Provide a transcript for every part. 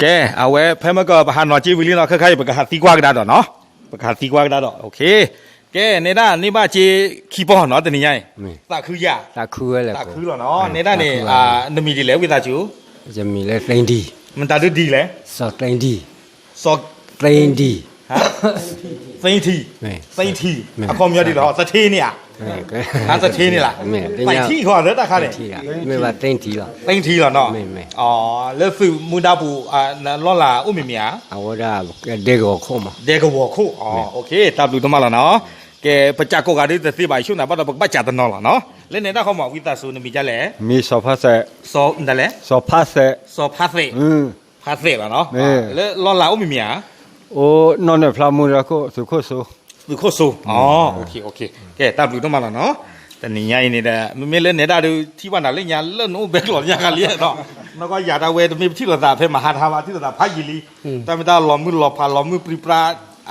ကဲ, အဝဲဖဲမ့ၢ်ကီးပဟးနီၤစ့ဝံၤလံနီၤ ခဲခါအံၤ ပကဟးသံကွၢ်ကဒါဒီးနီၤ, ပကဟးသံကွၢ်ကဒါဒီး, ကဲ, နဲဒၣ်န့ၢ်ဘၣ်စ့ခံပီၢ်နီၤ တနံၤညါအံၤ, သးခုယၤ, သးခုလီၤနီၤ, နဲဒၣ်န့ၣ်, နမံၤဒ်လဲၣ် ဝံသးစူၤ, ယမံၤလၢသ့ဒံ, မတၤဒုဒံလဲၣ်, စီၤသ့ဒံ, စီၤ, သ့ဒံ, သ့ထံ, သ့ထံ, အခီပညီဒ်လဲၣ် သထ့န့ၣ်ဧါ, သထ့န့ၣ်လၢ, သထ့ဃီလၢတၢ်ခါန့ၣ်, မ့ၢ်ဘၣ်သ့ထံလီၤ, သ့ထံလီၤနီၤ, လၢသုးမုၢ်ဒါပူၤ, လီၢ်လၤအိၣ်မ့ၢ်မ့ၢ်ဧါ, အဝဲဒၣ်ဒဲကဝီၤခိၣ်မး, ဒဲကဝီၤခိၣ်, တၢ်ဘျုးဒိၣ်မးလီၤနီၤ, ကဲ, ပကၠးကိးဂၤဒုတသ့ဘၣ် ယဆိကမိၣ်ဘၣ်ဒီး ပကဘၣ်ကၠးတနီၤလီၤနီၤ, လၢနဲဒၣ်ဃီမး ဝံသးစူၤ နမံၤဒ်လဲၣ်, မံၤစီၤဖါစဲး, စီၤဒ်လဲၣ်, စီၤဖါစဲး, စီၤဖါစဲး, ဖါစဲးလီၤနီၤ, လၢလီၢ်လၤအိၣ်မ့ၢ်မ့ၢ်ဧါ အိၣ်နီၢ်နဲၣ်ဖျါမူဒါခိၣ် သုးခိၣ်စိ, သုးခိၣ်စိ, ကဲ တၢ်ဘျုးဒိၣ်မးလီၤနီၤ, တနံၤညါအံၤန့ၣ်ဒီး မ့မ့ၢ်လၢနဲဒၣ်ဒုး ထံၣ်ဘၣ်နၤလၢညါလၢနအိၣ်ဘဲကျိးညါဃါလံနီၤ, နီၢ်ကီၢ်ယၤတၢ်ဝဲ တမ့ၢ်ပထံၣ်လိာ်သးဖဲမဟါတဟါဘၣ် ထံၣ်လိာ်သးဖးယံာ်လံ, တၢ်မ့ၢ်တၢ်လီၤမုၢ်လီၤဖးလီၤမုၢ်ပြံပြါ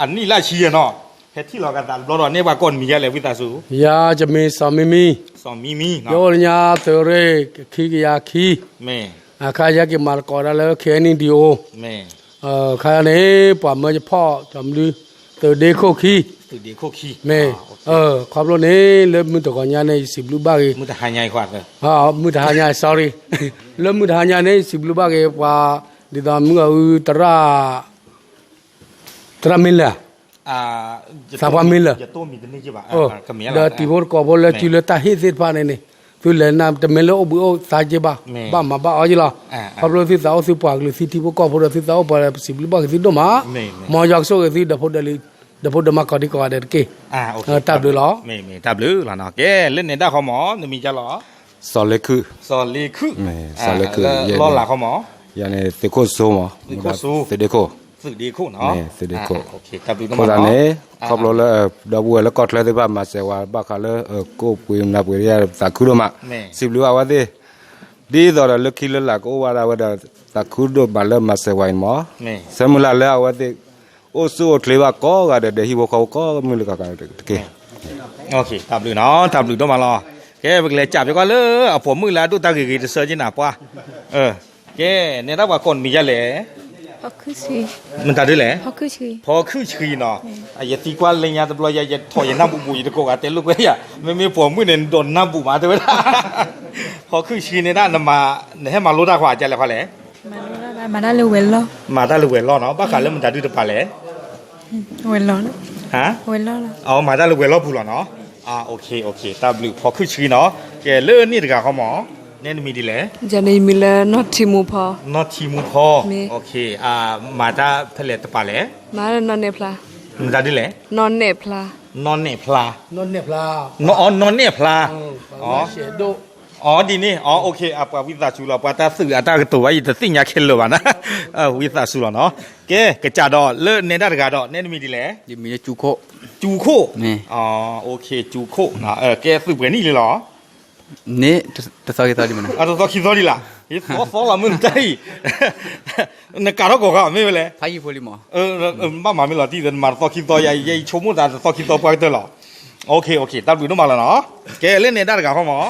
အနံၣ်လၢဆံယဲနီၤ, ဖဲထံၣ်လီၤကသးတဘျီဒီး နဲပှၤကိးနမံၤဒ်လဲၣ် ဝံသးစူၤ, ယၤကမ့ၢ်စီၤမံမံ, စီၤမံမံ, ယအိၣ်လၢညါသုးရ့ၣ်ခံကယၤခံ, အခါယဟဲက့ၤမၤသကိးတၢ်လၢ ခ့ၣ်အဲၣ်ဒံၣ်အိၣ် အခါန့ၣ် ပှၤမၢယဖီၣ် ကၠီမဒု သုးဒ့ခိၣ်ခံ, မ့ၢ်, ခီဖျိန့ၣ် လၢမုၢ်တဂီၤညါန့ၣ် ယစံးဘျုးဘၣ်ဂ့ၤ, မုၢ်တဟါညါ, sorry, လၢမုၢ်တဟါညါန့ၣ် ယစံးဘျုးဘၣ်ဂ့ၤ ပှၤ ဒ်သိးမုၢ်အုသရၣ် သရၣ်မ့လၢာ်, သးပှၢ်မ့လၢာ်, ဒီးတံၤဖိသကိးဖိလၢစုလၢတၢ်ဟ့ၣ်သ့ၣ်တဖၣ်န့ၣ်န့ၣ်, သုလဲၤနၤတမ့ၢ်လၢအိၣ်ဘှံးအိၣ်သါက့ဘၣ်, ဘၣ်မၤဘၣ်အီၤက့လီၤ, ခီဖျိသုသးအိၣ်သုပှၤကလုာ်သုထံဖိကီၢ်ဖိဒီးသုသးအိၣ်ပှၤစံးဘျုးဘၣ်က့ၤသုဒိၣ်မး, မ်ယွၤကဆိၣ်ဂ့ၤသု ဒီဖိဒီမါကိးဒံကိးဂၤဒဲးတက့ၢ်, တၢ်ဘျုးလီၤ, တၢ်ဘျုးလီၤနီၤ, ကဲ လၢနဲဒၣ်ဃီမး နမံၤဒ်လဲၣ်, စီၤလ့ခုၣ်, စီၤလ့ခုၣ်, လၢလီၢ်လၤဃီမး, ယၤန့ၣ်သုးခိၣ်စိမး, သုးခိၣ်စိ, သုးဒ့ခိၣ်, သုးဒ့ခိၣ်, တၢ်ဘျုးဒိၣ်မးန့ၣ်, ခီဖျိလၢ ဒီပုၢ်ဝဲၢ်လၢကီၢ်ချၢသ့ၣ်တဖၣ်မၤစၢၤဝဲဘၣ်ဃးလၢ ကိၣ်ပှ့ၤနၢ်ပှ့ၤ သးခုဒိၣ်မး, စံးဘျုးဘၣ်အဝဲသ့ၣ်, ဒ်သိးဒီးလၢခံလၢလာ်ကအိၣ်ဝဲဒၣ်ဝဲဒီး သးခုဒိၣ်မးလၢမၤစၢၤဝဲအံၤမး, ဆၢမုၢ်လၢ်လၢအဝဲသ့ၣ် အိၣ်ဆူၣ်အိၣ်ချ့ဘၣ်ကိးဂၤဒဲးဒီး ဟံၣ်ဖိဃီဖိကိးမုၢ်လၢကီၢ်ကးတက့ၢ်, တၢ်ဘျုးနီၤ, တၢ်ဘျုးဒိၣ်မးလီၤ, ကဲ ပကလဲၤကၠးပကွၢ်လၢအပိာ်မုၣ်လၢအဒိၣ်တၢ်ဂ့ၤဂ့ၤတဆၢက့နၤပှၤ, ကဲ နဲဒၣ်ပှၤကိးနမံၤဒ်လဲၣ်, မတၤဒ်လဲၣ်, ဖီခုၣ်ဆှံနီၤ, ယသံကွၢ်လၢညါတဘျီယဲ ယထီၣ်ယနၢ်ဘူးဘူး ယတကိးဂၤတဲလိာ်ကွဲယၤ, မ့မ့ၢ်ပိာ်မုၣ်န့ၣ် နဒိးနၢ်ဘူးမး တဲဝဲဒၣ်, ဖီခုၣ်ဆှံန့ၣ်ဒၣ် နဟဲမၤလိတၢ်ခွါ ကလဲၣ်ခွါလဲၣ်, မၤတၢ်လၢဝဲၤလီၢ်, မၤတၢ်လၢဝဲၤလီၢ်နီၤ, ဘၣ်ဃးလၢမတၤဒုတပၤလဲၣ်, ဝဲၤလီၢ်, ဝဲၤလီၢ်လီၤ, မၤတၢ်လၢဝဲၤလီၢ်ပူၤလီၤနီၤ, တၢ်ဘျုးဖီခုၣ်ဆှံနီၤ, ကဲလၢန့ၣ်တဂၤဃီမး, နဲနမံၤဒ်လဲၣ်, ယၤန့ၣ်ယမံၤလၢနီၢ်ထံမူဖီ, နီၢ်ထံမူဖီ, မၤတၢ်ဖဲလဲၣ်တပၤလဲၣ်, မၤနီၢ်နဲၣ်ဖျါ, မတၤဒ်လဲၣ်, နီၢ်နဲၣ်ဖျါ, နီၢ်နဲၣ်ဖျါ, နီၢ်နဲၣ်ဖျါ, အီၤဒ်န့ၣ်, အပှၤဝံသးစူၤလီၤ, ပှၤတၢ်သုးအတၢ်ကတိၤဘၣ် ယတသ့ၣ်ညါခဲလၢာ်ဘၣ်နၤ, ဝံသးစူၤလီၤနီၤ, ကဲ ကစၢ်ဒီးလၢနဲဒၣ်တဂၤဒီး နဲနမံၤဒ်လဲၣ်, ယမံၤလၢကၠူခိၣ်, ကၠူခိၣ်, ကၠူခိၣ်, ကဲသုးပှဲၤနံၣ်လံလီၤ, န့ၣ်, တသီခံသီဒံးမး, တသီခံသီဒံးလီၤ, ယသီသီလီၤမုၢ်နတၢ်အံၤ, နကးထီၣ်ကိးခါမ့ၢ်ဝဲလဲၣ်, ဖးယံာ်ဖိလံမး, ဘၣ်မၤမ့ၢ်လီၤတံၢ်ဒီး နမၤတသီခံသီယၤ ယဆိကမိၣ်သးတသီခံသီပှၤကတၢၢ်လီၤ, တၢ်ဘျုးဒိၣ်မးလီၤနီၤ, ကဲလၢနဲဒၣ်တဂၤဃီမး,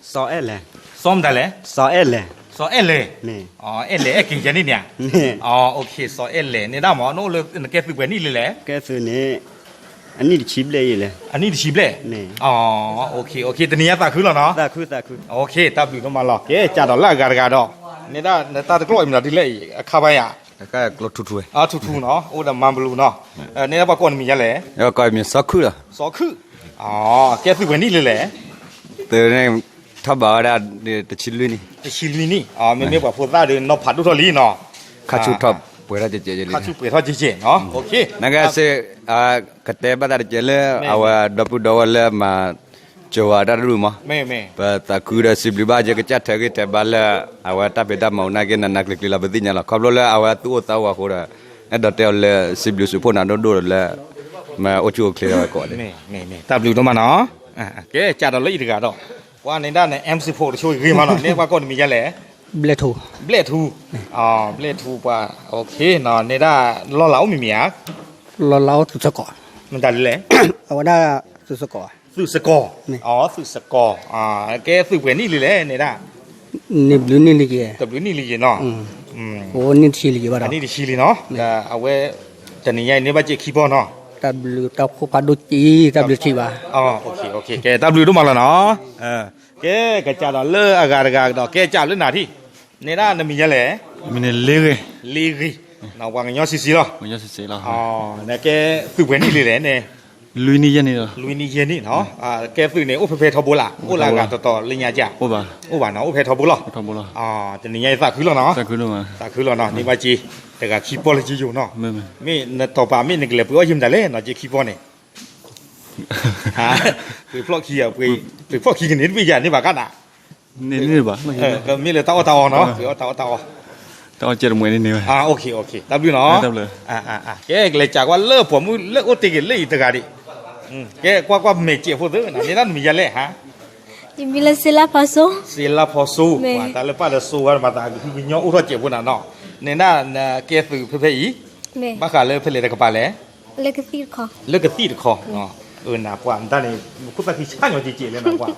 စီၤအဲၣ်လဲၣ်, စီၤမတၤလဲၣ်, စီၤအဲၣ်လဲၣ်, စီၤအဲၣ်လဲၣ်, အဲၣ်လဲၣ်အဲၣ်က့ၤယဲန့ၣ်န့ၣ်, စီၤအဲၣ်လဲၣ် နဲဒၣ်မး နအိၣ်လၢနကဲသုးပှဲၤနံၣ်လံလဲၣ်, ကဲသုးန့ၣ်, အနံၣ်တဆံဘျဲၣ်အံၤလဲၣ်, အနံၣ်တဆံဘျဲၣ်, တနံၤညါသးခုလီၤနီၤ, တၢ်ဘျုးဒိၣ်မးလီၤ, ကဲကၢ်ဒီးလၢအဂၤတဂၤဒီး, နဲဒၣ်နတၢ်တကျိးအံၤမတၤဒ်လဲၣ်အံၤ အခါဘၣ်ယၤ, ကျိထူထူ, ထူထူနီၤ အိၣ်ဒီးမၤဘလူးနီၤ, နဲဒၣ်ပှၤကိးနမံၤဒ်လဲၣ်, စီၤခုၣ်, ကဲသုးပှဲၤနံၣ်လံလဲၣ်, သုးန့ၣ်, ထီၣ်ဘးဝဲဒၣ်, တဆံလွံၢ်နံၣ်, တဆံလွံၢ်နံၣ်, မ့မ့ၢ်ပှၤဖိသၣ်ဒီးနီၤဖးဒိၣ်ထီၣ်လံနီၤ, ခါဆူၣ်ထီၣ်ပှဲၤထီၣ်ကဲကဲ, ခါဆူၣ်ပှဲၤထီၣ်ကဲကဲနီၤ, နကဲစ့ၢ်, ကတဲဘၣ်သးတကဲလၢ, အဝဲဒီပုၢ်ဒီဝဲၢ်လၢမၤ, ကၠိၤဝဲတၢ်တရူၢ်မး, ပသးခုဒီးစံးဘျုးဘၣ်က့ၤကစၢ်ထဲဂ့ၢ်ထဲဘါလၢ, အဝဲတၢ်ဖံးတၢ်မၤအိၣ်နာ်က့နးနးကျံၤကျံၤလီၤပသ့ၣ်ညါလီၤ ခီဖျိလၢအဝဲသူၣ်အိၣ်သးအိၣ်အဃိဒီး, အဲၣ်ဒိးတဲအီၤလၢစံးဘျုးစံးဖှိၣ်နၤဒိၣ်ဒိၣ်လၢ, မ့ၢ်အိၣ်ဆူၣ်အိၣ်ချ့ဝဲကိးဂၤဒဲး, တၢ်ဘျုးဒိၣ်မးနီၤ, ကဲကၢ်ဒီးလၢအံၤတဂၤဒီး, ပှၤန့ၣ်ဒၣ်န့ၣ် MC ဖိတဆိဂ့ၤမးနီၤ နဲပှၤကိးနမံၤဒ်လဲၣ်, ဘျဲၣ်ထူ, ဘျဲၣ်ထူ, ဘျဲၣ်ထူပှၤ, န့ၣ်ဒၣ်, လီၢ်လၤအိၣ်မံၤမံၤဧါ, လီၢ်လၤအိၣ်သုးစကီး, မတၤဒ်လဲၣ်, အဝဲဒၣ်, သုးစကီး, သုးစကီး, သုးစကီး, ကဲသုးပှဲၤနံၣ်လံလဲၣ်န့ၣ်ဒၣ်, န့ၣ်ဘျုးနံၣ်လံက့ၤ, တဘျုးနံၣ်လံက့ၤနီၤ, အိၣ်နံၣ်တဆံလံဘၣ်ဒီး, နံၣ်တဆံလံနီၤ, အဝဲ တနံၤညါအံၤန့ၢ်ဘၣ်စ့ခံဖီနီၤ, တၢ်ဘျုးတၢ်ဖှိၣ်ဖးဒိၣ်က့ၤ တၢ်ဘျုးထံၣ်ဘၣ်, ကဲတၢ်ဘျုးဒိၣ်မးလီၤနီၤ, ကဲကစးဒီးလၢအဂၤတဂၤဒီး ကဲကစးလၢနၤထံၣ်, နဲဒၣ်နမံၤယဲလဲၣ်, မံၤန့ၣ်လ့ဂ့ၤ, လ့ဂ့ၤ, ပှၤကညီဆံးဆံးလီၤ, နကဲသုးပှဲၤနံၣ်လံလဲၣ်န့ၣ်, လွံၢ်နံၣ်ယဲၢ်နံၣ်လီၤ, လွံၢ်နံၣ်ယဲၢ်နံၣ်နီၤ, ကဲသုးန့ၣ် အိၣ်ဖဲဖဲထီဘိလၢ်, အိၣ်လၢအဂၤတီၤတီၤလၢညါကၢ်, အိၣ်ဘၣ်နီၤ, အိၣ်ဖဲထီဘိလီၤ, တနံၤညါအံၤသးခုလီၤနီၤ, သးခုလီၤနီၤ, န့ၢ်ဘၣ်စ့ တဂၤခံပီၢ်လၢကယိာ်နီၤ, မ့ၢ်နတီၤပာ် မ့ၢ်နကလဲၤပှ့ၤအီၣ်ယံာ်မတၤလဲၣ်နီၤ စ့ခံပီၢ်န့ၣ် ပှ့ၤဖျီၣ်ခံ, ပှ့ၤဖျီၣ်ခံကန့ၢ်တဘ့ၣ်ယၤန့ၢ်ဘၣ်ကနၣ်, မ့ၢ်လၢတၢ်အီၣ်တၢ်အီနီၤ, ပှ့ၤအီၣ်တၢ်အီၣ်တၢ်အီ, တၢ်အီၣ်ကဲတမှဲၤန့ၣ်န့ၣ်, တၢ်ဘျုးနီၤ, ကဲကလဲၤစးကွၢ်လၢပှၤမုၣ်လၢအိၣ်တ့ၢ်က့ၤလၢအံၤတဂၤဒံး, ကဲကွၢ်ကွၢ်မဲာ်စဲးဖိသ့, န့ၣ်ဒၣ်နမံၤယဲလဲၣ်ဟါ ယမံၤလၢစ့လါဖီစိ, စ့လါဖီစိ, တၢ်လၢပၢ်ဒီးစိဝဲမၤသး ကဟုကညီအိၣ်ထီၣ်စဲးဖိနၤနီၤ, နဲဒၣ်နကဲသုးဖဲဖဲအံၤ, ဘၣ်ဃးလၢဖဲလဲၣ်တကပၤလဲၣ်, လၢကသံၣ်တခီ, အနပှၤတၢ်န့ၣ် ခိၣ်သၣ်ခံဆါညီကကဲးလဲၣ်နပှၤ,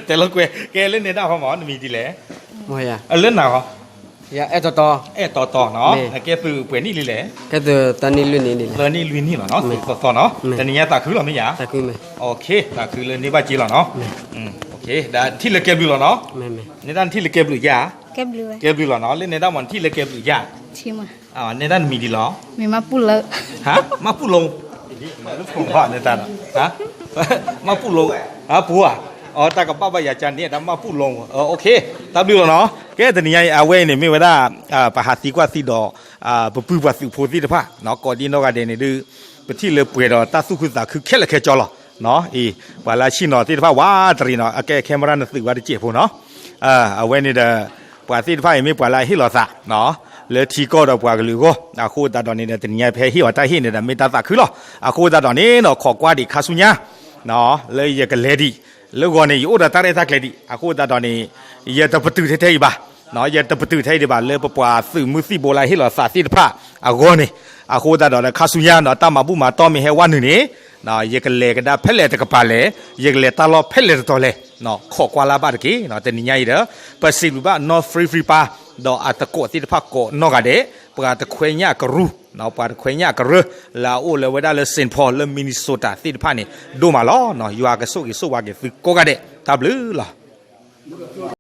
တဲလီၤကွဲ ကဲလၢနဲဒၣ်ဟီမး နမံၤဒ်လဲၣ်, လၢနၤဟီ, အဲၣ်တီတီ, အဲၣ်တီတီနီၤ, နကဲသုးပှဲၤနံၣ်လံလဲၣ်, သၢနံၣ်လွံၢ်နံၣ်လံ, သၢနံၣ်လွံၢ်နံၣ်လီၤနီၤ, သီသီနီၤ, တနံၤညါသးခုလီၤမ့ၢ်ယၤ, သးခုလၢန့ၢ်ဘၣ်စ့လီၤနီၤ, ထံၣ်လၢကဲဘျုးလီၤနီၤ, နဲဒၣ်နထံၣ်လၢကဲဘျုးယၤ, ကဲဘျုးလီၤနီၤ, လၢနဲဒၣ်မးနထံၣ်လၢကဲဘျုးယၤ, နဲဒၣ်နမံၤဒ်လီၤ, မ့ၢ်မၣ်ပူၣ်လၢ, မၣ်ပူၣ်လိ, မၣ်ပူၣ်လိ, ပူၤဧါ, အတၢ်ကဘၣ်ဘၣ်ယၤကန့ၣ် တၢ်မၣ်ပူၣ်လိ, တၢ်ဘျုးလီၤနီၤ, ကဲတနံၤညါအံၤ အဝဲအံၤန့ၣ်မ့ၢ်ဝဲဒၣ် ပဟးသံကွၢ်သံဒီး ပပုၢ်ပှၤသုးဖိသ့ၣ်တဖၣ် ကိးဒံနီၢ်ဂၤဒဲးန့ၣ်ဒုး ပထံၣ်လၢပှဲၤဒီးတၢ်သူၣ်ခုသးခုခဲလၢာ်ခဲဆ့လီၤ, အံၤ ပှၤလၢဆံၣ်နီၤသ့ၣ်တဖၣ်ဝးတရံးနီၤ, အကဲ camera နသုးဝဲတစဲးဖိနီၤ, အဝဲန့ၣ်ဒီး ပှၤသ့ၣ်တဖၣ်အံၤမ့ၢ်ပှၤလၢအဟ့ၣ်လီၤသး လၢထံကီၢ်ဒီးပှၤကလုာ်အဂီၢ်, အဃိသတးဒီးန့ၣ်ဒီး တနံၤညါဖဲဟ့ၣ်အီၤတၢ်ဟ့ၣ်န့ၣ်ဒီး မ့ၢ်တၢ်သးခုလီၤ, အဃိသတးဒီးန့ၣ်နီၤ ခိးကွၢ်ဒံးခါဆူညါ လၢယကလဲၤဒံး လၢဂီၤန့ၣ် ယအိၣ်ဒီးတၢ်ရဲၣ်တၢ်ကျဲၤဒံး, အဃိသတးဒီးန့ၣ် ယတပတုာ်ထဲထဲအံၤဘၣ်, ယတပတုာ်ထဲအံၤဒံးဘၣ် လၢပပှၤသုးမုၢ်သံၣ်ဘိလၢဟ့ၣ်လီၤသးသ့ၣ်တဖၣ်အဂီၢ်န့ၣ်, အဃိသတးဒီးဒီးခါဆူညါနီၤ တၢ်မၤဘူၣ်မၤတီမ့ၢ်ဟဲဝဲနုာ်န့ၣ် ယကလဲၤကဒါဖဲလဲၣ်တကပၤလဲၣ်, ယကလဲၤတၢ်လီၢ်ဖဲလဲၣ်တတီၤလဲၣ်, ခိးကွၢ်လၢ်ဘၣ်တက့ၢ်, တနံၤညါအံၤဒီး ပစံးဘျုးဘၣ်နီၢ် free free ပၢ် ဒီးအသကိးသ့ၣ်တဖၣ်ကိးနီၢ်ဂၤဒဲး, ပှၤတခွဲညၣ်ကရူၢ် ပှၤတခွဲညၣ်ကရၢ လၢအအိၣ်လၢဝဲဒၣ်လၢ Saint Paul လၢ Minnesota သ့ၣ်တဖၣ်န့ၣ် ဒိၣ်မးလီၤ, ယွၤကဆိၣ်ဂ့ၤဆိၣ်ဝါက့ၤသုကိးဂၤဒဲး, တၢ်ဘျုးလီၤ.